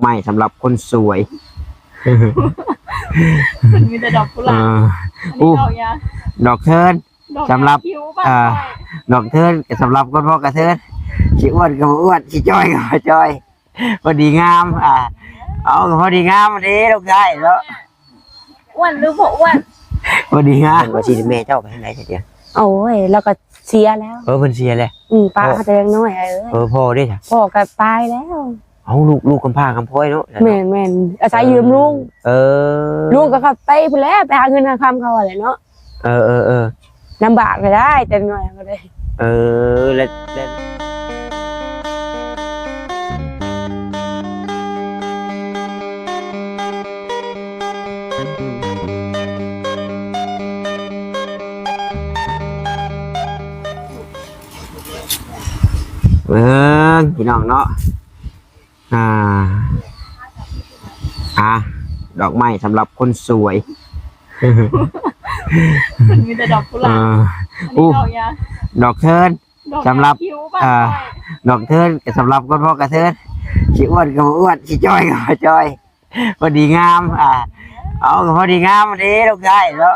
ໄມ້ສຳລັບຄົນສວຍ ເພິ່ນມີແຕ່ດອກກຸຫຼາບ. ເອີ ອັນນີ້ດອກຫຍັງ? ດອກເທີນ ດອກຫຍັງ? ສຳລັບ ຄິວບ້ານຂ້ອຍ ດອກເທີນກໍສຳລັບຄົນພໍກະເທີນ ຊິອ້ວນກໍບໍ່ອ້ວນ ຊິຈ່ອຍກໍບໍ່ຈ່ອຍ ພໍດີງາມ. ອ່າ ເອົາ ກໍພໍດີງາມເດ້ ລູກຊາຍເນາະ. ອ້ວນຫຼືບໍ່ອ້ວນ? ພໍດີງາມ. ວ່າຊິແມ່ເຈົ້າໄປທາງໃດຊະດຽວ? ໂອ້ຍ ລາວກໍເສຍແລ້ວ. ເອີ ເພິ່ນເສຍແລ້ວ. ອືມ ປ້າເຮົາແຕ່ຍັງນ້ອຍ. ເອີ ເອີ ພໍ່ເດ້ຊະ? ພໍ່ກໍຕາຍແລ້ວ. ເອົາ ລູກ ລູກກຳພ້າກຳພ້ອຍເນາະ. ແມ່ນໆ ອາໄສຢູ່ນຳລຸງ. ເອີ ເອີ ລຸງກໍເຂົ້າໄປພຸ້ນແຫຼະ ໄປຫາເງິນຫາຄຳເຂົາຫັ້ນແຫຼະເນາະ. ເອີໆໆ ລຳບາກກໍໄດ້ ແຕ່ນ້ອຍກໍໄດ້. ເອີ ແລະ ແລະ ເບິ່ງ ພີ່ນ້ອງເນາະ. ອ່າ ອ່າ ດອກໄມ້ສຳລັບຄົນສວຍ ເພິ່ນມີແຕ່ດອກກຸຫຼາບ. ເອີ ອັນນີ້ ໂອ້ ດອກຫຍັງ? ດອກເທີນ ດອກຫຍັງ? ສຳລັບ ຄິວບ້ານຂ້ອຍ ເອີ ດອກເທີນກໍສຳລັບຄົນພໍກະເທີນ ຊິອ້ວນກໍບໍ່ອ້ວນ ຊິຈ່ອຍກໍບໍ່ຈ່ອຍ ພໍດີງາມ. ອ່າ ເອົາ ກໍພໍດີງາມເດ້ ລູກຊາຍເນາະ.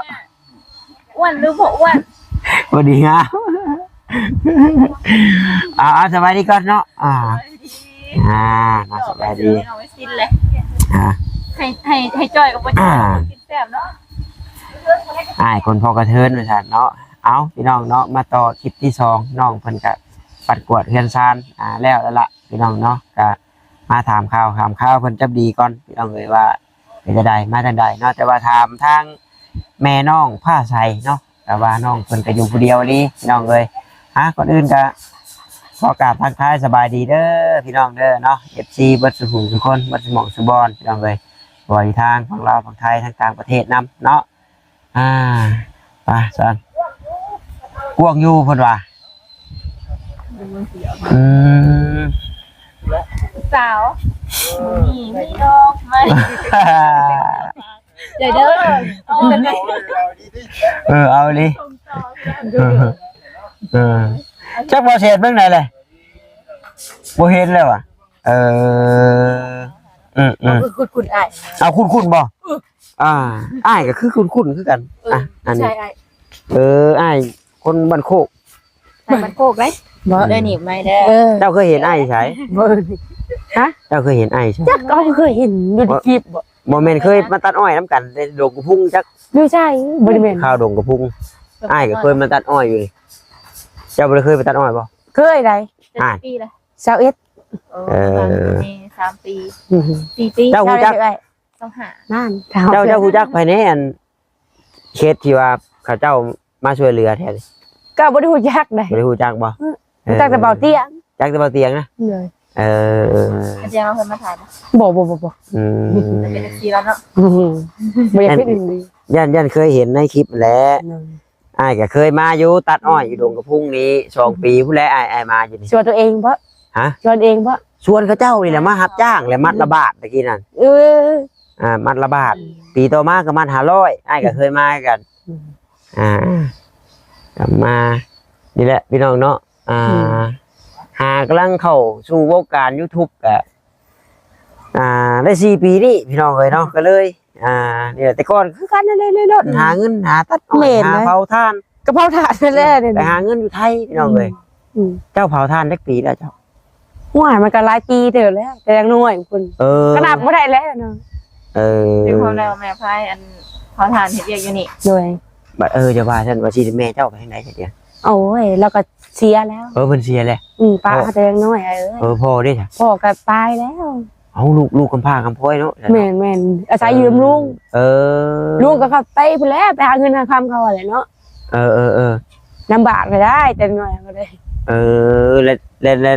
ອ້ວນຫຼືບໍ່ອ້ວນ? ພໍດີງາມ. ເອົາ ເອົາ ສະບາຍດີກ່ອນເນາະ. ອ່າ ສະບາຍດີ. ອ່າ ມາ ສະບາຍດີ. ເອົາໄວ້ກິນແຫຼະ. ອ່າ ໃຫ້ ໃຫ້ ໃຫ້ຈ່ອຍກໍບໍ່ ອ່າ ກິນແຊບເນາະ. ອ້າຍຄົນພໍກະເທີນວ່າຊັ້ນເນາະ. ເອົາ ພີ່ນ້ອງເນາະ ມາຕໍ່ຄລິບທີສອງ ນ້ອງເພິ່ນກະປັດກວາດເຮືອນຊານ ອ່າ ແລ້ວ ແລ້ວລະ ພີ່ນ້ອງເນາະ. ກະມາຖາມຂ່າວ ຖາມຂ່າວເພິ່ນຈັບດີກ່ອນ ພີ່ນ້ອງເອີຍ ວ່າ ເປັນຈັ່ງໃດ ມາຈັ່ງໃດເນາະ. ແຕ່ວ່າຖາມທາງແມ່ນ້ອງຟ້າໃສເນາະ ແຕ່ວ່ານ້ອງເພິ່ນກໍຢູ່ຜູ້ດຽວອີ່ຫຼີ ພີ່ນ້ອງເອີຍ. ອ່າ ກ່ອນອື່ນກໍຂໍກາບທັກທາຍສະບາຍດີເດີ ພີ່ນ້ອງເດີເນາະ ເອັຟຊີ ເບິດສູ່ຜູ້ສູ່ຄົນ ເບິດສູ່ໝ່ອງສູ່ບ່ອນ ພີ່ນ້ອງເອີຍ ບໍ່ວ່າຢູ່ທາງຝັ່ງລາວ ຝັ່ງໄທ ທາງຕ່າງປະເທດນຳເນາະ. ອ່າ ໄປຊັ້ນ ກວາງຢູ່ເພິ່ນວ່າ. ອືມ ສາວ ມີ ມີດອກໄມ້ ເດີ ເດີ ເອົາເລີຍ ເອີ ເອົາເລີຍ ເອີ ເອີ ຈັກບໍ່ເສດເບິ່ງໄດ້ແຫຼະ ບໍ່ເຫັນແລ້ວຫວາ. ເອີ ອືມໆ ເອົາ ຄຸ້ນໆ ອ້າຍ ເອົາຄຸ້ນໆບໍ່? ເອີ ອ່າ ອ້າຍກໍຄືຄຸ້ນໆຄືກັນ. ເອີ ອ່ະ ອັນນີ້ ໃຊ່ ອ້າຍ ເອີ ອ້າຍຄົນບ້ານໂຄກ ໄປບ້ານໂຄກເດ້. ບໍ່ ເອີ ນີ້ໄມ້ເດີ. ເອີ ເຈົ້າເຄີຍເຫັນອ້າຍໃສ? ບໍ່ ຮະ? ເຈົ້າເຄີຍເຫັນອ້າຍໃສ? ຈັກ ເຮົາເຄີຍເຫັນຢູ່ໃນຄລິບບໍ່? ບໍ່ແມ່ນເຄີຍມາຕັດອ້ອຍນຳກັນໃນດົງກະພຸງຈັກ? ຢູ່ໃສ? ບໍ່ໄດ້ແມ່ນ ຂ່າວດົງກະພຸງ ອ້າຍກໍເຄີຍມາຕັດອ້ອຍຢູ່ນີ້. ເຈົ້າບໍ່ໄດ້ເຄີຍໄປຕັດອ້ອຍບໍ່? ເຄີຍໃດ໋. ອ່າ ຈັກປີລະ? ຊາວເອັດ. ໂອ້ ເອີ ສາມປີ ອືມ ສີ່ປີ. ເຈົ້າຮູ້ຈັກ ຊາວເອັດ ຊາວຫ້າ ນັ້ນ ເຈົ້າ ເຈົ້າຮູ້ຈັກໃຜແດ່ ອັນເຂດທີ່ວ່າເຂົາເຈົ້າມາຊ່ວຍເຫຼືອແທ້ນີ້? ກໍບໍ່ໄດ້ຮູ້ຈັກໃດ໋. ບໍ່ໄດ້ຮູ້ຈັກບໍ່? ເອີ ຮູ້ຈັກແຕ່ເບົາຕຽງ. ຈັກແຕ່ເບົາຕຽງນະ? ໂດຍ. ເອີ ເຂົາເຈົ້າເພິ່ນມາຖ່າຍບໍ່? ບໍ່ໆໆໆ. ອືມ ເປັນເອັຟຊີລາວເນາະ. ອືມ ບໍ່ຢາກເປັນ ຢ້ານ ຢ້ານເຄີຍເຫັນໃນຄລິບແຫຼະ. ໂດຍ. ອ້າຍກໍເຄີຍມາຢູ່ ຕັດອ້ອຍຢູ່ດົງກະພຸງນີ້ ສອງປີພຸ້ນແຫຼະ ອ້າຍ ອ້າຍມາຢູ່ນີ້. ຊວນຕົວເອງບໍ່? ຮະ? ຊວນເອງບໍ່? ຊວນເຂົາເຈົ້ານີ້ແຫຼະ ມາຮັບຈ້າງແຫຼະ ມັດລະບາດຕະກີ້ນັ້ນ. ເອີ ອ່າ ມັດລະບາດ ອືມ ປີຕໍ່ມາກໍມັດຫ້າຮ້ອຍ ອ້າຍກໍເຄີຍມາຄືກັນ. ອືມ ອ່າ ກັບມານີ້ແຫຼະ ພີ່ນ້ອງເນາະ. ອ່າ ອືມ ຫາກຳລັງເຂົ້າສູ່ວົງການຢູທູບກໍ ອ່າ ໄດ້ສີ່ປີນີ້ ພີ່ນ້ອງເອີຍເນາະ ກໍເລີຍ ອ່າ ນີ້ແຫຼະ ແຕ່ກ່ອນຄືກັນນັ້ນແຫຼະ ເລ່ລ່ອນ ອືມ ຫາເງິນ ຫາຕັດອ້ອຍ ແມ່ນ ຫາເຜົາຖ່ານ ກໍເຜົາຖ່ານນັ້ນແຫຼະ ໄປຫາເງິນຢູ່ໄທ ພີ່ນ້ອງເອີຍ. ອືມ ເຈົ້າເຜົາຖ່ານຈັກປີແລ້ວເຈົ້າ? ໂອ້ຍ ມັນກໍຫຼາຍປີເຕີບແລ້ວ ແຕ່ຍັງນ້ອຍພຸ້ນ. ເອີ ກໍນັບບໍ່ໄດ້ແລ້ວເນາະ. ເອີ ເປັນຄວາມແລ້ວແມ່ພາຍ ອັນ ເຜົາຖ່ານເຮັດວຽກຢູ່ນີ້. ໂດຍ. ບັດ ເອີ ຈະວ່າຊັ້ນ ວ່າຊິແມ່ເຈົ້າໄປທາງໃດຊະດຽວ? ໂອ້ຍ ລາວກໍເສຍແລ້ວ. ເອີ ເພິ່ນເສຍແລ້ວ. ອືມ ປ້າເຮົາແຕ່ຍັງນ້ອຍ. ເອີ ພໍ່ເດ້ຊະ? ພໍ່ກໍຕາຍແລ້ວ. ເອົາ ລູກ ລູກກຳພ້າກຳພ້ອຍເນາະ. ແມ່ນໆ ອາໄສຢູ່ນຳລຸງ. ເອີ ເອີ ລຸງກໍເຂົ້າໄປພຸ້ນແຫຼະ ໄປຫາເງິນຫາຄຳເຂົາຫັ້ນແຫຼະເນາະ. ເອີໆໆ ລຳບາກກໍໄດ້ ແຕ່ນ້ອຍກໍໄດ້. ເອີ ແລະ ແລະ ແລະ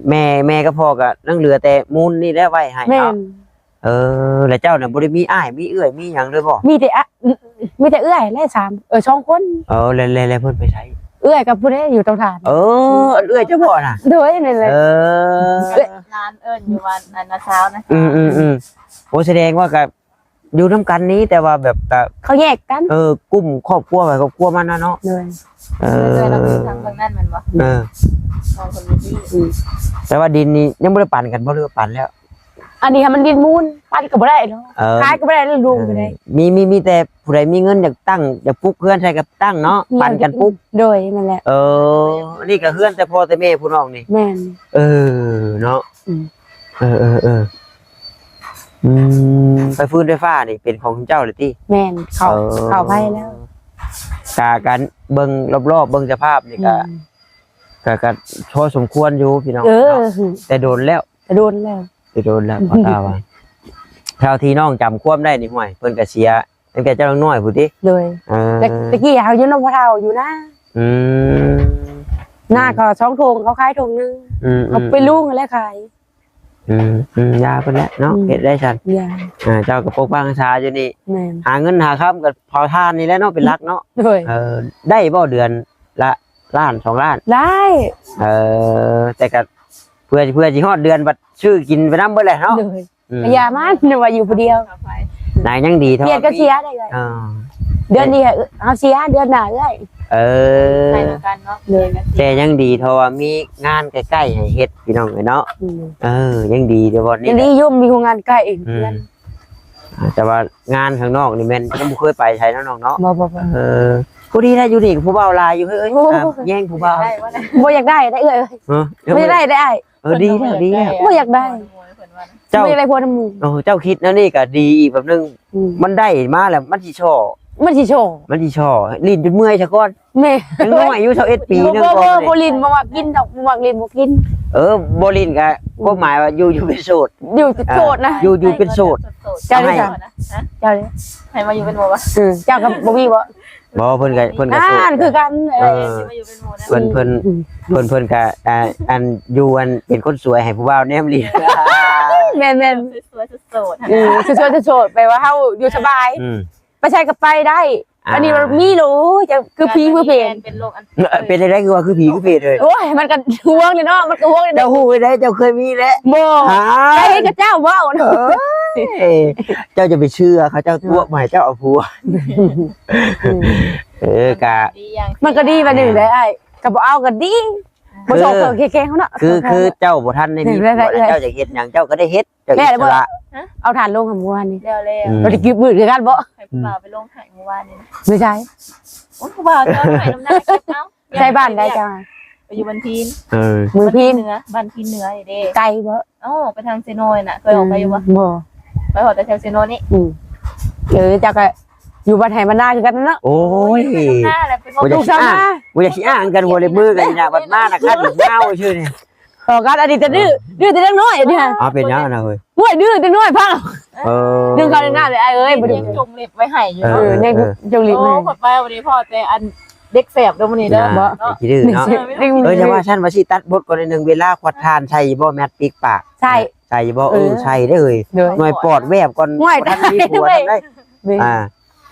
ແມ່ ແມ່ກັບພໍ່ກໍຍັງເຫຼືອແຕ່ມູນນີ້ແຫຼະໄວ້ໃຫ້ເນາະ. ແມ່ນ. ເອີ ແລ້ວເຈົ້ານະບໍ່ໄດ້ມີອ້າຍ ມີເອື້ອຍ ມີຫຍັງເລີຍບໍ່? ມີແຕ່ອະ ມີແຕ່ເອື້ອຍແຫຼະ ສາມ ເອີ ສອງຄົນ. ເອີ ແລ້ວ ແລ້ວ ແລ້ວເພິ່ນໄປໃສ? ເອື້ອຍກັບຜູ້ໃດຢູ່ເຕົາຖ່ານ. ເອີ ເອື້ອຍເຈົ້າບໍ່ນະ? ໂດຍ ນັ້ນແຫຼະ. ເອີ ຫຼານເອີ້ນຢູ່ວ່າ ອັນ ນ້າສາວນະ. ອືມໆໆ ໂອ້ ສະແດງວ່າກໍຢູ່ນຳກັນນີ້ ແຕ່ວ່າແບບກໍເຂົາແຍກກັນ. ເອີ ກຸ່ມຄອບຄົວໄປຄອບຄົວມັນນະເນາະ. ໂດຍ. ເອີ ເອື້ອຍລາວຢູ່ທາງເບື້ອງນັ້ນແມ່ນບໍ່? ເອີ ສອງຄົນນີ້. ອືມ ແຕ່ວ່າດິນນີ້ຍັງບໍ່ໄດ້ປັນກັນບໍ່ ຫຼືວ່າປັນແລ້ວ? ເ ອັນນີ້ໃຫ້ມັນດິນມູນ ປັນກໍບໍ່ໄດ້ເນາະ ເອີ ຂາຍກໍບໍ່ໄດ້ ແລ້ວລຸງກໍໄດ້ ເອີ ມີ ມີ ມີແຕ່ຜູ້ໃດມີເງິນຢາກຕັ້ງ ຢາກປຸກເຮືອນໃສ່ກໍຕັ້ງເນາະ ແມ່ນ ປັນກັນປຸກ ໂດຍ ແມ່ນແຫຼະ ເອີ ນີ້ກໍເຮືອນແຕ່ພໍ່ແຕ່ແມ່ຜູ້ນ້ອງນີ້ ແມ່ນ ເອີ ເນາະ ອືມ ເອີ ເອີ ເອີ ອືມ ໄຟຟືນໄຟຟ້ານີ້ເປັນຂອງເຈົ້າເລີຍຕິ? ແມ່ນ ເຂົາ ເອີ ເຂົາໄປແລ້ວ ກະ ກະເບິ່ງລອບໆ ເບິ່ງສະພາບນີ້ກະ ອືມ ກະ ກະພໍສົມຄວນຢູ່ພີ່ນ້ອງ ເອີ ເນາະ ແຕ່ດົນແລ້ວ ແຕ່ດົນແລ້ວ ແຕ່ດົນແລ້ວ ພໍ່ຕາວ່າ ເທົ່າທີ່ນ້ອງຈຳຄວາມໄດ້ນີ້ ຫ້ວຍ ເພິ່ນກະເສຍຕັ້ງແຕ່ເຈົ້າຍັງນ້ອຍພຸ້ນຕິ? ໂດຍ ເອີ ແຕ່ ແຕ່ກີ້ເຮົາຢູ່ນຳພໍ່ເຖົ້າຢູ່ນາ ອືມ ນາກໍສອງທົ່ງ ເຂົາຂາຍທົ່ງໜຶ່ງ ອືມ ເຂົາໄປລຸງແລ້ວຂາຍ ອືມ ອືມ ຢ່າເພິ່ນແຫຼະເນາະ ອືມ ເຮັດໄດ້ຊັ້ນ ຢ່າ ອ່າ ເຈົ້າກໍປົກປັກຮັກສາຢູ່ນີ້ ແມ່ນ ຫາເງິນຫາຄຳກໍເຜົາຖ່ານນີ້ແຫຼະເນາະ ເປັນຫຼັກເນາະ ໂດຍ ເອີ ໄດ້ບໍ່ເດືອນລະລ້ານສອງລ້ານ? ໄດ້ ເອີ ແຕ່ກໍເພື່ອ ເພື່ອຊິຮອດເດືອນບັດຊື້ກິນໄປນຳເບິດແຫຼະເນາະ ໂດຍ ອືມ ກໍຢ່າມັນ ວ່າຢູ່ຜູ້ດຽວ ນາຍຍັງດີເທົ່າ ເກຍດກໍເສຍໄດ້ເອື້ອຍ ອ່າ ເດືອນນີ້ເຮົາເສຍ ເດືອນໜ້າເອື້ອຍ ເອີ ໃສ່ນຳກັນເນາະ ໂດຍ ແຕ່ຍັງດີເທົ່າວ່າມີງານໃກ້ໆໃຫ້ເຮັດພີ່ນ້ອງເອີຍເນາະ ອືມ ເອີ ຍັງດີແຕ່ບ່ອນນີ້ ຍັງດີຢູ່ມີໂຮງງານໃກ້ ອືມ ເຮືອນ ອ່າ ແຕ່ວ່າງານຂ້າງນອກນີ້ແມ່ນຍັງບໍ່ເຄີຍໄປໃສເນາະນ້ອງເນາະ ບໍ່ ບໍ່ ບໍ່ ເອີ ພໍດີແລ້ວຢູ່ນີ້ຜູ້ບ່າວຫຼາຍຢູ່ເຮີ້ຍ ໂອ້ ອ່າ ແຍ່ງຜູ້ບ່າວ ບໍ່ຢາກໄດ້ເດ້ເອື້ອຍ ເອີ ບໍ່ຢາກໄດ້ເດ້ອ້າຍ ເອີ ດີແລ້ວ ດີແລ້ວ ບໍ່ຢາກໄດ້ ເຈົ້າ ບໍ່ຢາກໄດ້ຜົວນຳໝູ່ ໂອ້ ເຈົ້າຄິດແນວນີ້ກໍດີອີກແບບໜຶ່ງ ອືມ ມັນໄດ້ມາແລ້ວມັນຊິສໍ້ ມັນຊິສໍ້ ມັນຊິສໍ້ ຫຼິ້ນຈົນເມື່ອຍຊະກ່ອນ ແມ່ນ ຍັງນ້ອຍຢູ່ຊາວເອັດປີໜຶ່ງ ບໍ່ ບໍ່ ບໍ່ຫຼິ້ນ ບໍ່ມັກຫຼິ້ນດອກ ບໍ່ມັກຫຼິ້ນ ບໍ່ກິນ ເອີ ບໍ່ຫຼິ້ນກໍ ອືມ ຄວາມໝາຍວ່າຢູ່ ຢູ່ເປັນໂສດ ຢູ່ ອ່າ ໂສດນະ ຢູ່ ຢູ່ເປັນໂສດ ເຈົ້າເດ້ ເຈົ້າເດ້ ໃຫ້ມາຢູ່ເປັນໝູ່ວະ ອືມ ເຈົ້າກໍບໍ່ມີບໍ່? ບໍ່ ເພິ່ນກໍ ເພິ່ນກໍໂສດ ອ່າ ຄືກັນ ເອີ ເອີ ເພິ່ນ ເພິ່ນ ອືມ ເພິ່ນ ເພິ່ນກໍ ອ່າ ອັນ ຢູ່ ອັນ ເປັນຄົນສວຍໃຫ້ຜູ້ບ່າວແນມລີ ແມ່ນໆ ສວຍໆ ໂສດໆ ອືມ ສວຍໆ ໂສດ ແປວ່າເຮົາຢູ່ສະບາຍ ອືມ ໄປໃສກໍໄປໄດ້ ອ່າ ອັນນີ້ມັນມີໂລ ຈະຄືຜີຄືເພນ ເປັນໂລກອັນ ເປັນໄດ້ ຄືວ່າຄືຜີຄືເພນເລີຍ ໂອ້ຍ ມັນກໍຫ່ວງເລີຍເນາະ ມັນກໍຫ່ວງເລີຍ ເຈົ້າຮູ້ໄດ້ ເຈົ້າເຄີຍມີແຫຼະ ບໍ່ ໄປເຫັນກັບເຈົ້າເວົ້າ ເອີຍ ເຈົ້າຈະໄປເຊື່ອເຂົາເຈົ້າຕົວະ ບໍ່ໃຫ້ເຈົ້າເອົາຜົວ ອືມ ເອີ ກະ ມັນກໍດີວ່າໜຶ່ງໄດ້ອ້າຍ ກໍບໍ່ເອົາກໍດີ ບໍ່ຊອກເພິ່ນແຂງເຮົາເນາະ ຄື ຄືເຈົ້າບໍ່ທັນໄດ້ມີຜົວແລ້ວ ເຈົ້າຢາກເຮັດຫຍັງເຈົ້າກໍໄດ້ເຮັດ ເຈົ້າອິດສະຫຼະ ເອົາຖ່ານລົງຫາມື້ວານນີ້ ແລ້ວ ແລ້ວ ອືມ ບໍ່ໄດ້ກິນມື້ຄືກັນບໍ່ ໃຫ້ຜູ້ບ່າວໄປລົງໃຫ້ມື້ວານນີ້ນະ ຢູ່ໃສ ໂອ້ຍ ຜູ້ບ່າວເຈົ້າໃຫ້ນຳໜ້າເກັບເອົາ ໃສ່ບ້ານໃດເຈົ້າ ໄປຢູ່ບ້ານພີນ ເອີ ເມືອງພີນ ບ້ານພີນເໜືອ ບ້ານພີນເໜືອນີ້ເດ້ ໄກບໍ່? ເອົ້າ ໄປທາງເຊໂນນະ ເຄີຍອອກໄປຢູ່ບໍ່? ອືມ ບໍ່ ໄປຮອດແຕ່ແຖວເຊໂນນີ້ ອືມ ເອີ ເຈົ້າກໍຢູ່ບ້ານໄຮ່ບ້ານນາຄືກັນເນາະ ໂອ້ຍ ບໍ່ຢາກຊິອ້າງ ບໍ່ຢາກຊິອ້າງກັນ ຫົວເລັບມືກັນນີ້ນະ ບັດມານະຄັນຍາວຊື່ນີ້ ເອີ ກັນອັນນີ້ຈະດື້ ເອີ ດື້ແຕ່ເດັກນ້ອຍອັນນີ້ ເອົາເປັນຫຍັງນະເຮີ້ຍ ໂອ້ຍ ດື້ແຕ່ເດັກນ້ອຍພາ ເອີ ດຶງເຂົ້າດຶງນ້ຳເລີຍອ້າຍເອີຍ ບໍ່ໄດ້ ຍັງຈົງເລັບໄວ້ໃຫ້ຢູ່ ເອີ ເນາະ ເອີ ຍັງ ເອີ ຈົງເລັບ ໂອ້ ໄວ້ ຂ້ອຍໄປມື້ນີ້ພໍແຕ່ອັນ ເດັກແສບເດີມື້ນີ້ເດີ ເນາະ ເນາະ ຂີ້ດື້ເນາະ ເດັກ ເອີ ແຕ່ວ່າຊັ້ນວ່າຊິຕັດບົດກ່ອນໜ້ອຍໜຶ່ງ ເວລາຂວັດຖ່ານໃສ່ບໍ່ ແມັດປິກປາກ ໃສ່ ໃສ່ບໍ່? ເອີ ເອີ ໃສ່ເດ້ເຮີ້ຍ ໂດຍ ໜ້ອຍປອດແວບກ່ອນ ບໍ່ທັນມີຜົວທັນໄດ້ ເອີ ອ່າ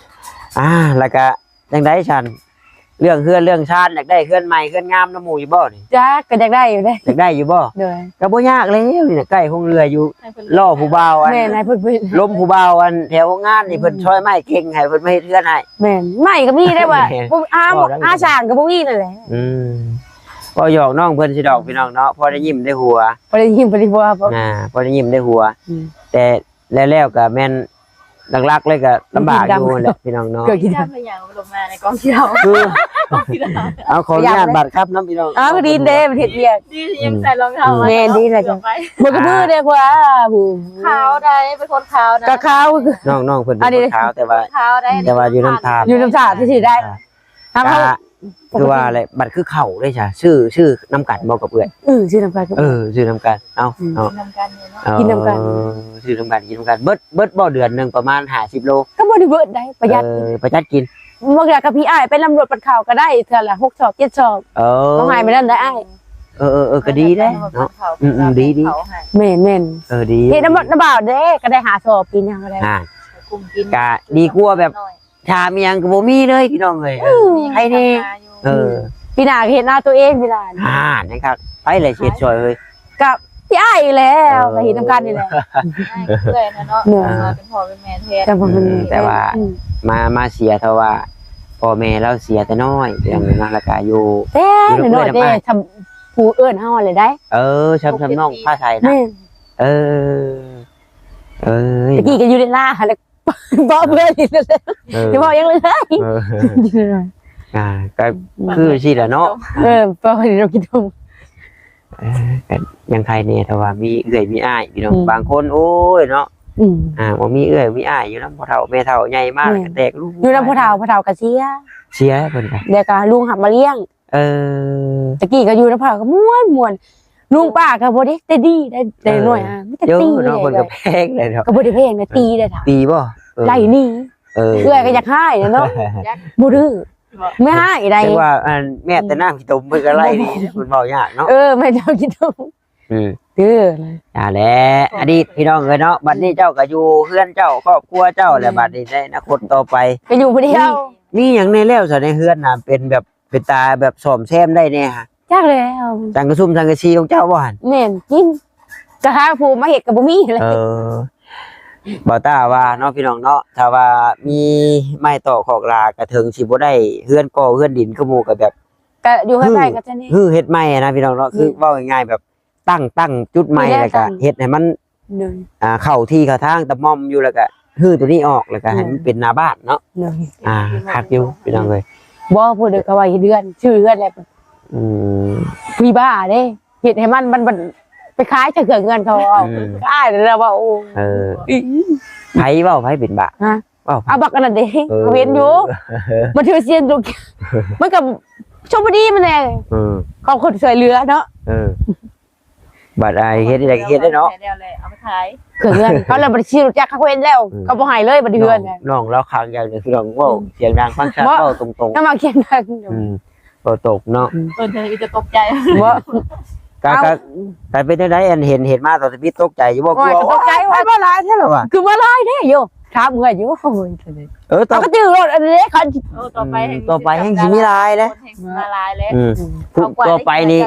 ອ່າ ແລ້ວກະຈັ່ງໃດຊັ້ນ ເລື່ອງເຮືອນເລື່ອງຊານ ຢາກໄດ້ເຮືອນໃໝ່ເຮືອນງາມນຳໝູ່ຢູ່ບໍ່ນີ້? ຈັກ ກໍຢາກໄດ້ຢູ່ເດ້ ຢາກໄດ້ຢູ່ບໍ່? ໂດຍ ກໍບໍ່ຍາກແລ້ວນີ້ນະ ໃກ້ໂຮງເຮືອຢູ່ ລໍຜູ້ບ່າວອັນ ແມ່ນ ໃຫ້ເພິ່ນ ລົ້ມຜູ້ບ່າວອັນແຖວໂຮງງານນີ້ ອືມ ເພິ່ນຊ່ອຍໄມ້ເຄັ່ງໃຫ້ເພິ່ນມາເຮັດເຮືອນໃຫ້ ແມ່ນ ໄມ້ກໍມີໄດ້ວ່າ ຫາ ຫາຊ່າງກໍບໍ່ມີນັ້ນແຫຼະ ອືມ ເວົ້າຫຍອກນ້ອງເພິ່ນຊິດອກ ອືມ ພີ່ນ້ອງເນາະ ພໍໄດ້ຍິ້ມໄດ້ຫົວ ພໍໄດ້ຍິ້ມໄດ້ຫົວ ອ່າ ພໍໄດ້ຍິ້ມໄດ້ຫົວ ອືມ ແຕ່ແລ້ວໆກໍແມ່ນ ຫຼັກໆເລີຍກໍລຳບາກຢູ່ແຫຼະພີ່ນ້ອງເນາະ ເກີດກິນ ເປັນຫຍັງບໍ່ລົງມາໃນກອງຂີ້ເຫຼົ້າ ຄື ເອົາ ຂໍອະນຸຍາດບາດຄຳນຳພີ່ນ້ອງ ອ້າວ ດີເດ້ ມັນເຮັດວຽກ ດີ ຍັງໃສ່ລອງເທ້າ ອືມ ແມ່ນດີແຫຼະ ເກືອບໄປ ບໍ່ກະມືເດ້ ເອີ ພວກ ຂາວໃດ ເປັນຄົນຂາວນະ ກະຂາວ ນ້ອງໆເພິ່ນເປັນຄົນຂາວ ແຕ່ວ່າ ຂາວໃດ ແຕ່ວ່າຢູ່ນຳທາດ ຢູ່ນຳທາດຊື່ໆໄດ້ ອ່າ ເຮົາ ກະຄືວ່າແຫຼະ ບັດຄືເຂົ້າເດ້ຊະ ຊື້ ຊື້ນຳກັນບໍ່ກັບເອື້ອຍ? ເອີ ຊື້ນຳກັນ ເອີ ຊື້ນຳກັນ ເອົ້າ ອືມ ເອົາ ກິນນຳກັນເນາະ ເອີ ກິນນຳກັນ ຊື້ນຳກັນ ກິນນຳກັນ ເບິດ ເບິດບໍ່ເດືອນໜຶ່ງປະມານຫ້າສິບໂລ? ກໍບໍ່ໄດ້ເບິດໃດ ປະຢັດ ເອີ ປະຢັດກິນ ບາງເທື່ອກັບພີ່ອ້າຍໄປນຳລົດປັດເຂົ້າກໍໄດ້ ເທື່ອລະຫົກສອບເຈັດສອບ ເອີ ເຂົາໃຫ້ມານັ້ນໄດ໋ອ້າຍ ເອີໆໆ ກໍດີເດ້ເນາະ ອືມໆ ດີໆ ແມ່ນໆ ເອີ ດີ ເຮັດນຳ ນຳບ່າວເດ້ ກໍໄດ້ຫ້າສອບ ປີໜ້າກໍໄດ້ ອ່າ ກຸມກິນ ກະດີກວ່າແບບ ຖາມອີ່ຫຍັງກໍບໍ່ມີເລີຍພີ່ນ້ອງເອີຍ ເອີ ໃຜແດ່ ເອີ ປີໜ້າກໍເຮັດນາຕົວເອງປີໜ້າ ອ່າ ນັ້ນຄັກ ໃຜແຫຼະຊິເຮັດຊ່ອຍເອີຍ ກໍພີ່ອ້າຍນີ້ແຫຼະ ເອີ ກໍເຮັດນຳກັນນີ້ແຫຼະ ອ້າຍເອື້ອຍເນາະ ເອີ ເປັນພໍ່ເປັນແມ່ແທ້ ເອີ ແຕ່ວ່າ ອືມ ມາ ມາເສຍເທົ່າວ່າ ພໍ່ແມ່ລາວເສຍແຕ່ນ້ອຍ ເລື່ອງນີ້ເນາະ ແລ້ວກໍຢູ່ ແຕ່ນ້ອຍແຕ່ ຢູ່ນຳເອື້ອຍນຳອ້າຍ ສ່ຳຜູ້ເອີ້ນເຮົາຫັ້ນແຫຼະໄດ໋ ເອີ ສ່ຳ ສ່ຳນ້ອງຟ້າໃສນະ ແມ່ນ ເອີ ເອີຍ ຕະກີ້ກໍຢູ່ໃນລາຫັ້ນແຫຼະ ເວົ້າເພື່ອນນີ້ແຫຼະ ເອີ ຊິເວົ້າຫຍັງເລີຍ ເອີ ອ່າ ກໍຄືຊີ້ແຫຼະເນາະ ເອີ ເວົ້າໃຫ້ນ້ອງກິນນົມ ເອີ ກໍຍັງໄຄແດ່ ແຕ່ວ່າມີເອື້ອຍມີອ້າຍພີ່ນ້ອງ ອືມ ບາງຄົນ ໂອ້ຍເນາະ ອືມ ອ່າ ບໍ່ມີເອື້ອຍມີອ້າຍ ຢູ່ນຳພໍ່ເຖົ້າແມ່ເຖົ້າໃຫຍ່ມາ ແມ່ນ ກໍແຕກລູກ ຢູ່ນຳພໍ່ເຖົ້າ ພໍ່ເຖົ້າກໍເສຍ ເສຍເພິ່ນກໍ ແລ້ວກໍລຸງຮັບມາລ້ຽງ ເອີ ຕະກີ້ກໍຢູ່ນຳເຂົາກໍມ່ວນໆ ລຸງປ້າກໍບໍ່ໄດ້ແຕ່ດີໄດ້ ແຕ່ ເອີ ນ້ອຍ ມີແຕ່ຕີເນາະ ເພິ່ນກໍແພງເດ້ເນາະ ກໍບໍ່ໄດ້ແພງນະ ເອີ ຕີໄດ້ ຕີບໍ່? ເອີ ໄລ່ໜີ ເອີ ເອື້ອຍກໍຢາກຮ້າຍເນາະ ບໍ່ດື້ ບໍ່ຮ້າຍໃດ ແຕ່ວ່າອັນແມ້ແຕ່ນ້ຳຂີ້ຕົມເພິ່ນກໍໄລ່ໜີ ເພິ່ນເວົ້າຍາກເນາະ ເອີ ແມ່ນ້ຳຂີ້ຕົມ ອືມ ເອີ ອ່າ ແຫຼະ ອະດີດພີ່ນ້ອງເອີຍເນາະ ບັດນີ້ເຈົ້າກໍຢູ່ເຮືອນເຈົ້າ ຄອບຄົວເຈົ້າແຫຼະ ອືມ ບັດນີ້ໃນອະນາຄົດຕໍ່ໄປ ກໍຢູ່ຜູ້ດຽວ ມີ ມີຫຍັງແດ່ແລ້ວຊະໃນເຮືອນນະ ເປັນແບບ ເປັນຕາແບບສ້ອມແຊມໄດ້ແດ່ຫະ? ຈັກແລ້ວ ສັງກະສຸມສັງກະສີຂອງເຈົ້າບໍ່ຫັ້ນ? ແມ່ນ ກິນ ກະຫາຜູ້ມາເຮັດກໍບໍ່ມີແຫຼະ ເອີ ບ່າວຕ້າວ່າເນາະ ພີ່ນ້ອງເນາະ ຖ້າວ່າມີໄມ້ຕອກຄອກລາ ກະເຖິງຊິບໍ່ໄດ້ເຮືອນກໍ່ເຮືອນດິນຄືໝູ່ ກະແບບ ກະຢູ່ໃກ້ໆ ກໍຈະນີ້ ຮື້ເຮັດໃໝ່ນະພີ່ນ້ອງເນາະ ອືມ ຄືເວົ້າງ່າຍໆ ແບບຕັ້ງ ຕັ້ງຈຸດໃໝ່ ແລ້ວກະເຮັດໃຫ້ມັນ ໂດຍ ອ່າ ເຂົ້າທີ່ເຂົ້າທາງຕະໝ່ອມຢູ່ ແລ້ວກະຮື້ໂຕນີ້ອອກ ແລ້ວກະໃຫ້ມັນເປັນໜ້າບ້ານເນາະ ໂດຍ ອ່າ ຄັກຢູ່ພີ່ນ້ອງເອີຍ ບໍ່ ຜູ້ໃດກໍວ່າເຮັດເຮືອນ ຊື້ເຮືອນແລ້ວ ອືມ ຜີບ້າເດ້ ເຮັດໃຫ້ມັນ ມັນ ມັນໄປຂາຍຈາກເຄື່ອງເງິນເຂົາເອົາ ອືມ ອ້າຍແລ້ວວ່າ ໂອ້ ເອີ ອືມ ໃຜເວົ້າ ໃຜເປັນບ້າ ຮະ? ອ້າວ ເອົາບັກອັນນັ້ນເດ້ ເອີ ເຂົາເຫັນຢູ່ ມັນຖືສຽນຢູ່ ມັນກໍໂຊກບໍ່ດີມັນແຫຼະ ເອີ ຂອບຄຸນຊ່ວຍເຫຼືອເນາະ ເອີ ບັດອ້າຍເຮັດໄດ້ກໍເຮັດໄດ້ເນາະ ແລ້ວແຫຼະ ເອົາໄປຂາຍ ເຄື່ອງເຮືອນເຂົາແລ້ວ ບັດຊິຮູ້ຈັກ ເຂົາເຫັນແລ້ວ ເອີ ເຂົາບໍ່ໃຫ້ເລີຍ ບັດເຮືອນ ນ້ອງລາວຄ້າງຢ່າງໜຶ່ງ ນ້ອງເວົ້າ ອືມ ສຽງດັງຟັງຊັດ ເວົ້າຕົງໆ ນຳມາສຽງດັງ ອືມ ບໍ່ຕົກເນາະ ອືມ ເພິ່ນຈະມີແຕ່ຕົກໃຈ ບໍ່ ກະ ເອົ້າ ກະ ກະເປັນຈັ່ງໃດ ອັນເຫັນ ເຫັນມາຕອນທຳອິດຕົກໃຈຢູ່ບໍ່? ໂອ້ຍ ກົວ ກໍຕົກໃຈ ໂອ້ຍ ວ່າ ໄຜມາຫຼາຍແທ້ລະວະ ຄືມາຫຼາຍແທ້ໂຍ ຖາມເອື້ອຍຢູ່ ໂອ້ຍ ເອີ ຕໍ່ ເອົາກໍຈື່ໂລດ ອັນນີ້ເດ້ ຄັນ ເອີ ຕໍ່ໄປ ອືມ ແຮ່ງ ຕໍ່ໄປແຮ່ງຊິມີຫຼາຍເດ້ ຄົນແຮ່ງຊິມາຫຼາຍເດ້ ອືມ ອືມ ຕໍ່ໄປນີ້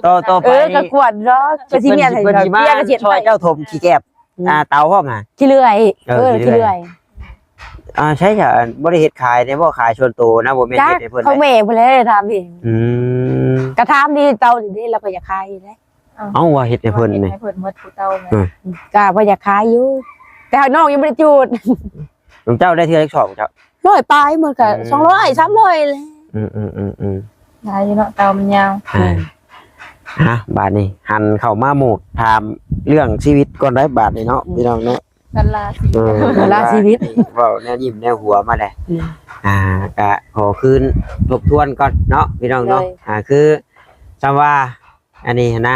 ຕໍ່ ຕໍ່ໄປ ເອີ ນີ້ ກໍກວດເນາະ ກໍຊິມີອັນໃດ ເພິ່ນຊິມາຊ່ອຍເຈົ້າຖົມຂີ້ແກບ ອືມ ອ່າ ເຕົາພ້ອມຫາ ຂີ້ເລື່ອຍ ເອີ ເອີ ຂີ້ເລື່ອຍ ຂີ້ເລື່ອຍ ອ່າ ໃຊ່ ບໍ່ໄດ້ເຮັດຂາຍແດ່ບໍ່? ຂາຍສ່ວນໂຕນະ ບໍ່ແມ່ນເຮັດໃຫ້ເພິ່ນ ຂອງແມ່ພຸ້ນແຫຼະ ຖາມເອງ ອືມ ກໍຖາມທີ່ເຕົານີ້ເດ້ ລາວກໍຢາກຂາຍແຫຼະ ເອົ້າ ເອົາ ວ່າເຮັດໃຫ້ເພິ່ນນີ້ ເຮັດໃຫ້ເພິ່ນໝົດຜູ້ເຕົາແມ່ນ ອືມ ກໍບໍ່ຢາກຂາຍຢູ່ ແຕ່ນ້ອງຍັງບໍ່ໄດ້ຈູດ ຂອງເຈົ້າໄດ້ເທື່ອຈັກສອບຂອງເຈົ້າ? ຮ້ອຍປາຍ ມັນກໍ ອືມ ສອງຮ້ອຍ ສາມຮ້ອຍແຫຼະ ອືມໆໆໆ ຫຼາຍຢູ່ເນາະ ເຕົາມັນຍາວ ອ່າ ອ່ະ ບາດນີ້ຫັນເຂົ້າມາໝູດຖາມເລື່ອງຊີວິດກ່ອນໄດ໋ ບາດນີ້ເນາະ ອືມ ພີ່ນ້ອງເນາະ ກັນລາຊີວິດ ເອີ ກັນລາຊີວິດ ເວົ້າແນວຍິ້ມແນວຫົວມາແຫຼະ ອືມ ອ່າ ກະຂໍຄືນທົບທວນກ່ອນເນາະ ພີ່ນ້ອງເນາະ ໂດຍ ອ່າ ຄື ສ່ຳວ່າ ອັນນີ້ຫັ້ນນະ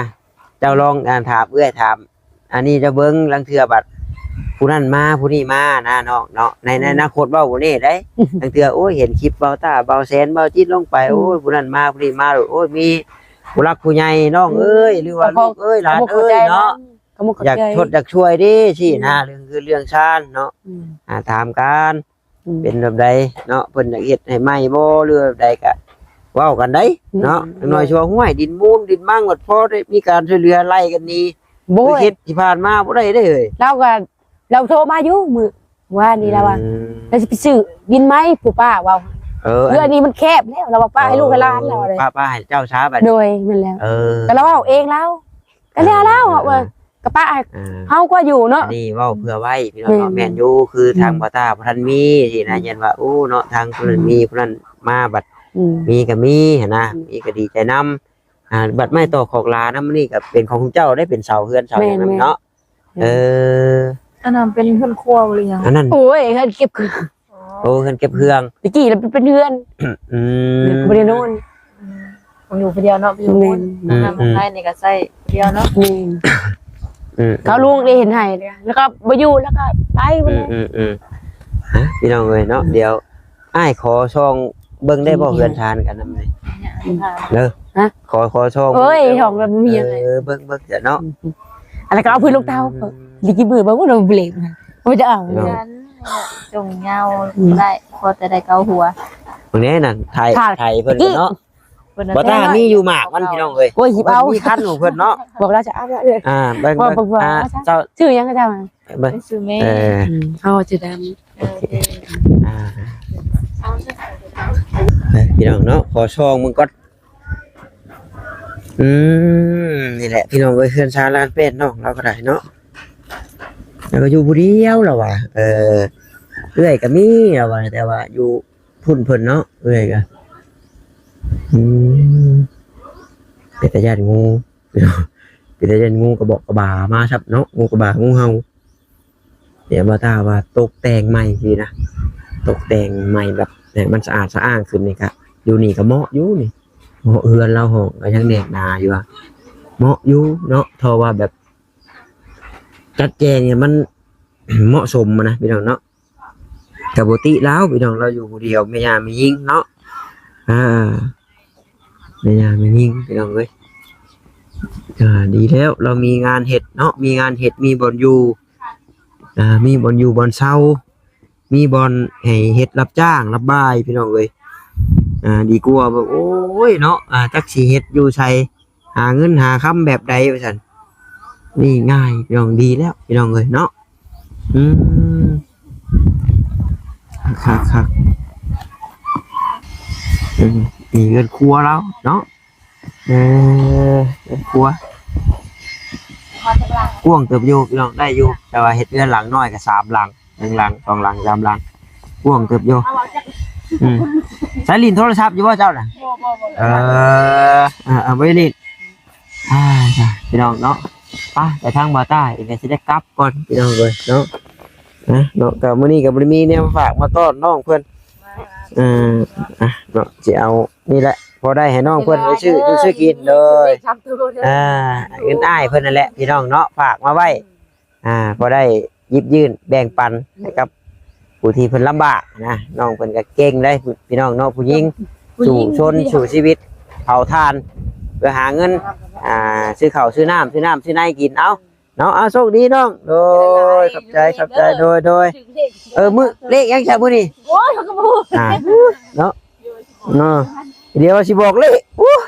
ເຈົ້າລອງ ອ່າ ຖາມເອື້ອຍ ຖາມອັນນີ້ເຈົ້າເບິ່ງ ລາງເທື່ອບັດຜູ້ນັ້ນມາ ຜູ້ນີ້ມານະນ້ອງເນາະ ໃນ ອືມ ໃນອະນາຄົດເວົ້າບໍ່ແນ່ໃດ໋ ລາງເທື່ອ ໂອ້ຍ ເຫັນຄລິບເບົາຕ້າ ເບົາແຊນ ເບົາຈິດລົງໄປ ອືມ ໂອ້ຍ ຜູ້ນັ້ນມາ ຜູ້ນີ້ມາ ໂອ້ຍ ມີຜູ້ຫຼັກຜູ້ໃຫຍ່ ນ້ອງເອີຍ ອືມ ຫຼືວ່າລູກເອີຍ ຫຼານເອີຍເນາະ ຢາກຊົດຢາກຊ່ວຍເດ້ ຊີ້ນະ ອືມ ເລື່ອງເຮືອນເລື່ອງຊານເນາະ ອືມ ອ່າ ຖາມກັນ ອືມ ເປັນແບບໃດເນາະ ເພິ່ນຢາກເຮັດໃຫ້ໃໝ່ບໍ່ ຫຼືແບບໃດກະເວົ້າກັນໄດ໋ເນາະ ອືມ ຈັກໜ້ອຍຊິວ່າ ຫ້ວຍ ດິນມູນດິນມັງ ບັດພໍໄດ້ມີການຊ່ວຍເຫຼືອໄລ່ກັນໜີ ບໍ່ ເຮັດທີ່ຜ່ານມາບໍ່ໄດ້ເດ້ ເອີຍ ລາວກໍ ລາວໂທມາຢູ່ມື້ວານນີ້ ລາວວ່າ ອືມ ລາວຊິໄປຊື້ດິນໃໝ່ ຜູ້ປ້າເວົ້າ ເອີ ເຮືອນນີ້ມັນແຄບແລ້ວ ລາວວ່າ ປ້າໃຫ້ລູກໃຫ້ຫຼານ ລາວວ່າ ປ້າ ປ້າໃຫ້ເຈົ້າຊາບັດ ໂດຍ ແມ່ນແລ້ວ ເອີ ກໍລາວເວົ້າເອງລາວ ກໍແລ້ວລາວ ອ່າ ວ່າ ອ່າ ກໍປະໃຫ້ ອ່າ ເຮົາກວ່າຢູ່ເນາະ ອັນນີ້ເວົ້າເພື່ອໄວ້ພີ່ນ້ອງເນາະ ແມ່ນ ແມ່ນຢູ່ ຄືທາງ ອືມ ບ່າວຕ້າຜູ້ນັ້ນມີ ທີ່ນະ ອືມ ຢ້ານວ່າ ໂອ້ ເນາະ ທາງຜູ້ນັ້ນມີ ອືມ ຜູ້ນັ້ນມາ ບັດ ອືມ ມີກໍມີຫັ້ນນະ ອືມ ມີກໍດີໃຈນຳ ອ່າ ບັດໄມ້ຕອກຄອກຫຼານຳນີ້ກໍເປັນຂອງເຈົ້າໄດ້ ເປັນເສົາເຮືອນເສົາຫຍັງນຳເນາະ ແມ່ນໆ ເອີ ອັນນັ້ນເປັນເຮືອນຄົວບໍ່ ຫຼືຫຍັງ? ອັນນັ້ນ ໂອ້ຍ ເຮືອນເກັບເຄື່ອງ ອໍ ໂອ້ ເຮືອນເກັບເຄື່ອງ ແຕ່ກີ້ລະເປັນເຮືອນ ອືມ ບໍ່ໄດ້ນອນ ອືມ ຕ້ອງຢູ່ຜູ້ດຽວເນາະ ຢູ່ ແມ່ນ ອືມ ນ້ຳ ອືມ ໃນນີ້ກໍໃຊ້ຜູ້ດຽວເນາະ ແມ່ນ ອືມ ເຂົາ ອືມ ລູກໄດ້ເຮັດໃຫ້ ແລ້ວກໍບໍ່ຢູ່ ແລ້ວກໍໄປໝົດ ອືມ ແລ້ວ ອືມ ອືມ ຮະ ພີ່ນ້ອງເອີຍເນາະ ອືມ ດຽວອ້າຍຂໍສ່ອງເບິ່ງໄດ້ບໍ່ ອືມ ເຮືອນຊານກັນນຳນີ້ ອືມ ເດີ ຮະ ຂໍ ຂໍສ່ອງ ໂອ້ຍ ເບິ່ງ ສ່ອງແລ້ວບໍ່ມີຫຍັງເລີຍ ເອີ ເບິ່ງ ເບິ່ງຊະເນາະ ອືມ ອັນນັ້ນກໍເອົາພື້ນລົງເຕົາ ອືມ ດີກິນມືເບິ່ງວ່າມັນເບລກ ບໍ່ຈະເອົາ ເນາະ ຈົງຍາວ ອືມ ບໍ່ໄດ້ ພໍແຕ່ໄດ້ເກົາຫົວ ເບິ່ງແດ່ນັ້ນ ໄຖ ໄຖເພິ່ນເນາະ ບໍ່ຕ້າມີຢູ່ໝາກມັນ ພີ່ນ້ອງເອີຍ ໂອ້ຍ ຊິເອົາ ມີຄັນຂອງເພິ່ນເນາະ ບອກລາວຈະເອົາເລີຍ ອ່າ ເບິ່ງ ເບິ່ງ ອ່າ ເຈົ້າ ຊື່ຫຍັງເຈົ້າ ເບິ່ງ ຊື່ແມ່ ເອີ ອືມ ເອົາຈະດຳ ໂອເຄ ອ່າ ເອີ ພີ່ນ້ອງເນາະ ຂໍສ່ອງເບິ່ງກ່ອນ ອືມ ນີ້ແຫຼະ ພີ່ນ້ອງເອີຍ ເຮືອນຊານລານແປດ ນ້ອງລາວກໍໄດ້ເນາະ ລາວກໍຢູ່ຜູ້ດຽວລາວວ່າ ເອີ ເອື້ອຍກໍມີລາວວ່າ ແຕ່ວ່າຢູ່ພຸ້ນເພິ່ນເນາະ ເອື້ອຍກໍ ອືມ ເປັນຕາຢ້ານງູ ເປັນຕາຢ້ານງູກະບອກກະບາມາຊ້ຳເນາະ ງູກະບາ ງູເຫົ່າ. ດຽວບ່າວຕ້າວ່າຕົກແຕ່ງໃໝ່ຊີ້ນະ ຕົກແຕ່ງໃໝ່ແບບໃຫ້ມັນສະອາດສະອ້າງຂຶ້ນນີ້ກະ ຢູ່ນີ້ກະເໝາະຢູ່ນີ້ ເໝາະເຮືອນລາວ ຫ້ອງກະຍັງແໜ້ນໜາຢູ່ ເໝາະຢູ່ເນາະ ເພາະວ່າແບບຈັດແຈງໃຫ້ມັນເໝາະສົມນະພີ່ນ້ອງເນາະ. ກະບໍ່ຕິລາວພີ່ນ້ອງ ລາວຢູ່ຜູ້ດຽວ ແມ່ຍ່າແມ່ຍິງເນາະ ອາ ແມ່ຍ່າແມ່ຍິງພີ່ນ້ອງເອີຍ ອາ ດີແລ້ວ ລາວມີງານເຮັດເນາະ ມີງານເຮັດ ມີບ່ອນຢູ່ ອາ ມີບ່ອນຢູ່ບ່ອນເຊົາ ມີບ່ອນໃຫ້ເຮັດຮັບຈ້າງຮັບບາຍພີ່ນ້ອງເອີຍ ອາ ດີກວ່າແບບ ໂອ້ຍເນາະ ອາ ຈັກຊິເຮັດຢູ່ໃສ ຫາເງິນຫາຄຳແບບໃດວ່າຊັ້ນ ນີ້ງ່າຍພີ່ນ້ອງ ດີແລ້ວພີ່ນ້ອງເອີຍເນາະ. ອືມ ຄັກໆໆ ອືມ ນີ້ເຮືອນຄົວລາວເນາະ ເອີ ເຮືອນຄົວກວ້າງເຕີບຢູ່ພີ່ນ້ອງ ໄດ້ຢູ່ ແຕ່ວ່າເຮັດເຮືອນຫຼັງນ້ອຍກໍສາມຫຼັງ ໜຶ່ງຫຼັງ ສອງຫຼັງ ສາມຫຼັງ ກວ້າງເຕີບຢູ່ ອືມ ໃຊ້ຫຼິ້ນໂທລະສັບຢູ່ບໍ່ເຈົ້ານະ? ບໍ່ ບໍ່ ບໍ່ ເອີ ເອີ ບໍ່ໄດ້ຫຼິ້ນ ອ່າ ພີ່ນ້ອງເນາະ ໄປ ໄປທາງບ່າວຕ້າອີກ ກໍຊິໄດ້ກັບກ່ອນພີ່ນ້ອງເອີຍເນາະ ນະ ເນາະ ກໍມື້ນີ້ກໍບໍ່ໄດ້ມີແນວມາຝາກມາຕ້ອນນ້ອງເພິ່ນ ເອີ ອ່ະ ເນາະ ຊິເອົານີ້ແຫຼະ ພໍໄດ້ໃຫ້ນ້ອງເພິ່ນໄປຊື້ຢູ່ຊື້ກິນ ໂດຍ ອ່າ ເງິນອ້າຍເພິ່ນນັ້ນແຫຼະພີ່ນ້ອງເນາະ ຝາກມາໄວ້ ອ່າ ພໍໄດ້ຢິບຍື່ນແບ່ງປັນໃຫ້ກັບຜູ້ທີ່ເພິ່ນລຳບາກນະ ນ້ອງເພິ່ນກໍເກັ່ງໄດ໋ ພີ່ນ້ອງເນາະ ຜູ້ຍິງ ຜູ້ຍິງ ສູ້ຊົນ ສູ້ຊີວິດ ເຜົາຖ່ານ ເພື່ອຫາເງິນ ອ່າ ຊື້ເຂົ້າຊື້ນ້ຳ ຊື້ນ້ຳຊື້ໃນກິນ ເອົາ ເນາະ ເອົາ ໂຊກດີນ້ອງ ໂດຍ ຂອບໃຈ ຂອບໃຈ ໂດຍ ໂດຍ ເອີ ມື້ເລກຫຍັງຊະມື້ນີ້? ໂອ້ຍ ເຮົາກໍບໍ່ຮູ້ ອ່າ ເນາະ ເນາະ ດຽວຊິບອກເລກ ໂອ້ຍ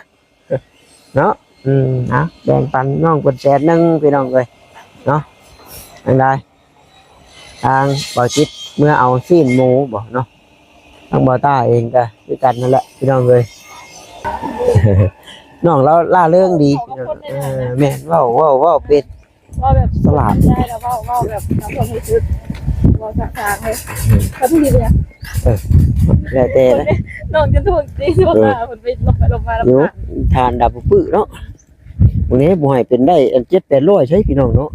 ເນາະ ອືມ ອ່ະ ແບ່ງປັນນ້ອງເພິ່ນແສນໜຶ່ງ ພີ່ນ້ອງເອີຍ ເນາະ ຈັ່ງໃດ ທາງບ່າວຈິດເມືອເອົາຊີ້ນໝູບໍເນາະ ທາງບ່າວຕ້າເອງກໍຄືກັນນັ້ນແຫຼະ ພີ່ນ້ອງເອີຍ ນ້ອງລາວລ່າເລີງດີ ເອີ ແມ່ນ ເວົ້າ ເວົ້າ ເວົ້າເປັນ ເວົ້າແບບສະຫຼາດ ໄດ້ແລ້ວ ເວົ້າ ເວົ້າແບບເອົາຄວາມຮູ້ສຶກ ເວົ້າສາງໆເລີຍ ອືມ ກໍຖືກເລີຍ ເອີ ແລ້ວແຕ່ນະ ນ້ອງຈະຖືກຕີຕົວ ເອີ ເພິ່ນໄປລົງໄປລົງມາແລ້ວ ຢູ່ ທານດຳປຶ້ເນາະ ມື້ນີ້ບໍ່ໃຫ້ເປັນໄດ້ອັນເຈັດແປດຮ້ອຍໃຊ້ພີ່ນ້ອງເນາະ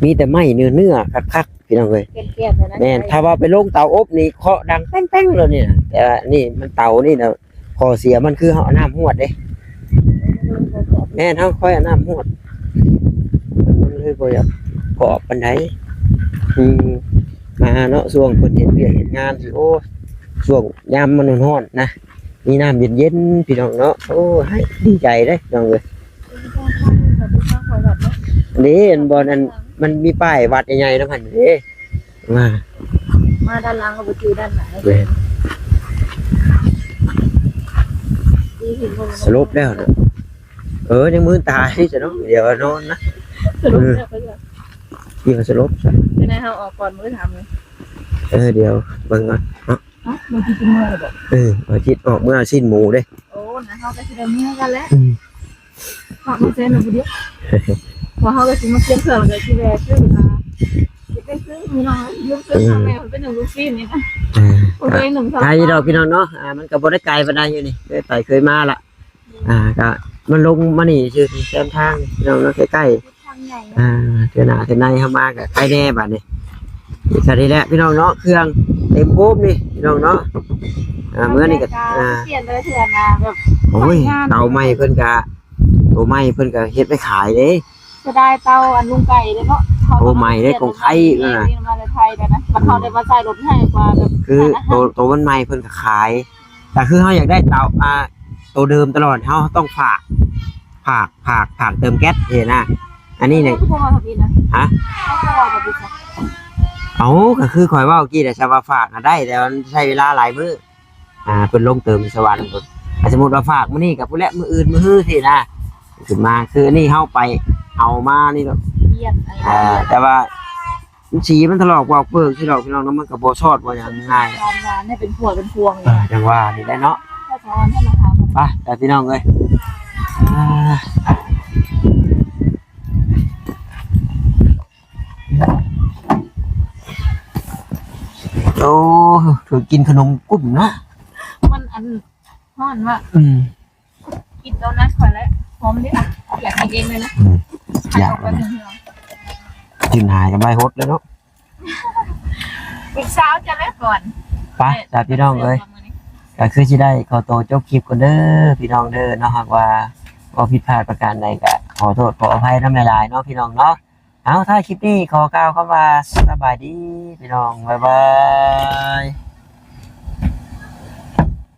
ມີແຕ່ໄມ້ເນື້ອໆ ຄັກໆ ພີ່ນ້ອງເອີຍ ແກ່ນໆ ແມ່ນ ຖ້າວ່າໄປລົງເຕົາອົບນີ້ເຄາະດັງແປ້ງໆ ໂລດນີ້ນະ ແຕ່ວ່ານີ້ມັນເຕົານີ້ນະ ຂໍ້ເສຍມັນຄືເຮົາເອົານ້ຳຮວດເດ້ ແມ່ນ ເຮົາຄ່ອຍເອົານ້ຳຮວດ ມັນເລີຍບໍ່ຢາກກອບປານໃດ ອືມ ມາເນາະ ຊ່ວງເພິ່ນເຮັດວຽກເຮັດງານ ໂອ້ ຊ່ວງຍາມມັນຮ້ອນໆ ນະ ມີນ້ຳເຢັນໆ ພີ່ນ້ອງເນາະ ໂອ້ ໃຫ້ດີໃຈເດ້ພີ່ນ້ອງເອີຍ ເດ້ ອັນບ່ອນອັນ ມັນມີປ້າຍວັດໃຫຍ່ໆ ນຳຫັ້ນເດ້ ມາ ມາດ້ານຫຼັງກໍບໍ່ຈື່ດ້ານໜ້າ ແມ່ນ ດີຂຶ້ນບໍ່ ສະຫຼົບແລ້ວນະ ເອີ ຍັງມືນຕາຢູ່ຊະເນາະ ດຽວນອນນະ ສະຫຼົບແລ້ວ ເອີ ດຽວສະຫຼົບຊະ ເປັນໄງ ເຮົາອອກກ່ອນມື້ທຳ ເອີ ດຽວເບິ່ງກ່ອນເນາະ ເອົ້າ ບໍ່ຈິດຊິເມືອແລ້ວບໍ? ເອີ ບໍ່ຈິດອອກເມືອຊີ້ນໝູເດ້. ໂອ້ ນະ ເຮົາກໍຊິໄດ້ເມືອກັນແລ້ວ ອືມ ພາກມາເຊັນຜູ້ດຽວ ເພາະເຮົາກໍຊິມາປ່ຽນເຄື່ອງ ແລ້ວກໍຊິແວ່ຊື້ ອ່າ ຊິໄປຊື້ ມີນ້ອງ ລືມຊື້ ອືມ ແມ່ເພິ່ນໄປໜຶ້ງລູກຊີ້ນນີ້ນະ ເອີ ເພິ່ນໄປໜຶ້ງ ໄກດອກພີ່ນ້ອງເນາະ ອ່າ ມັນກໍບໍ່ໄດ້ໄກປານໃດ ຢູ່ນີ້ ເຄີຍໄປເຄີຍມາລະ ອ່າ ກະມັນລົງມານີ້ຊື່ ແຄມທາງພີ່ນ້ອງເນາະ ໃກ້ໆ ທາງໃຫຍ່ ອ່າ ເທື່ອໜ້າເທື່ອໃນເຮົາມາກະໄກແດ່ບາດນີ້. ນີ້ກະນີ້ແຫຼະພີ່ນ້ອງເນາະ ເຄື່ອງເຕັມໂຮມນີ້ພີ່ນ້ອງເນາະ ອ່າ ເມື່ອນີ້ກະ ອ່າ ປ່ຽນເລີຍເທື່ອນະ ແບບ ໂອ້ຍ ເຕົາໃໝ່ເພິ່ນກະ ໂຕໃໝ່ເພິ່ນກະເຮັດໄວ້ຂາຍເດ້. ເສຍດາຍເຕົາອັນລຸງໄກ່ເດ້ເນາະ ໂຕໃໝ່ເດ້ ຂອງໄທນັ້ນນະ ມາແຕ່ໄທແລ້ວນະ ບັດເຮົາໄດ້ມາໃສ່ລົດໃຫຍ່ກວ່າແບບ ຄືໂຕ ໂຕມັນໃໝ່ເພິ່ນກະຂາຍ. ກະຄືເຮົາຢາກໄດ້ເຕົາ ອ່າ ໂຕເດີມຕະຫຼອດ ເຮົາຕ້ອງຝາກ ຝາກ ຝາກ ຝາກເຕີມແກັສຊີ້ນະ. ອັນນີ້ນີ້ ເຂົາບໍ່ວ່າທຳອິດນະ ຮະ ເຂົາບໍ່ວ່າທຳອິດນະ. ເອົ້າ ກະຄືຂ້ອຍເວົ້າກີ້ແຫຼະ ຊະວ່າຝາກນະໄດ້ ແຕ່ວ່າມັນໃຊ້ເວລາຫຼາຍມື້ ອ່າ ເພິ່ນລົງເຕີມຢູ່ສະຫວັນພຸ້ນ. ອ່າ ສົມມຸດວ່າຝາກມື້ນີ້ກະພຸ້ນແຫຼະ ມື້ອື່ນມື້ຮືຊີ້ນະ ຂຶ້ນມາ. ຄືອັນນີ້ເຮົາໄປເອົາມານີ້ເນາະ ອ່າ ແຕ່ວ່າ ມັນສີມັນຖະຫຼອກປອກເປີກຊິດອກພີ່ນ້ອງເນາະ ມັນກໍບໍ່ຊອດບໍ່ຫຍັງງ່າຍ ຫວານໆ ໃຫ້ເປັນພວງເປັນພວງ ເອີ ຈັ່ງວ່ານີ້ແຫຼະເນາະ ໄປ ໄປພີ່ນ້ອງເອີຍ ອ່າ. ໂອ້ ຖືກກິນຂະໜົມກຸ້ມເນາະ ມັນອັນຮ້ອນວ່າ ອືມ ກິນໂດນັດຂ້ອຍແລ້ວ ຫອມເດ້ ຢາກກິນເອງເລີຍນະ ອືມ ຢາກ ກິນຫາຍກັນໄວໂພດເລີຍເນາະ ລູກສາວຈະແລ້ວກ່ອນ ໄປ ລະພີ່ນ້ອງເອີຍ ກະຄືຊິໄດ້ຂໍໂຕຈົບຄລິບກ່ອນເດີພີ່ນ້ອງເດີເນາະ ຫາກວ່າເວົ້າຜິດພາດປະການໃດກະຂໍໂທດຂໍອະໄພນຳຫຼາຍໆເນາະພີ່ນ້ອງເນາະ ເອົາ ທ້າຍຄລິບນີ້ຂໍກ່າວຄຳວ່າສະບາຍດີພີ່ນ້ອງ ບາຍບາຍ.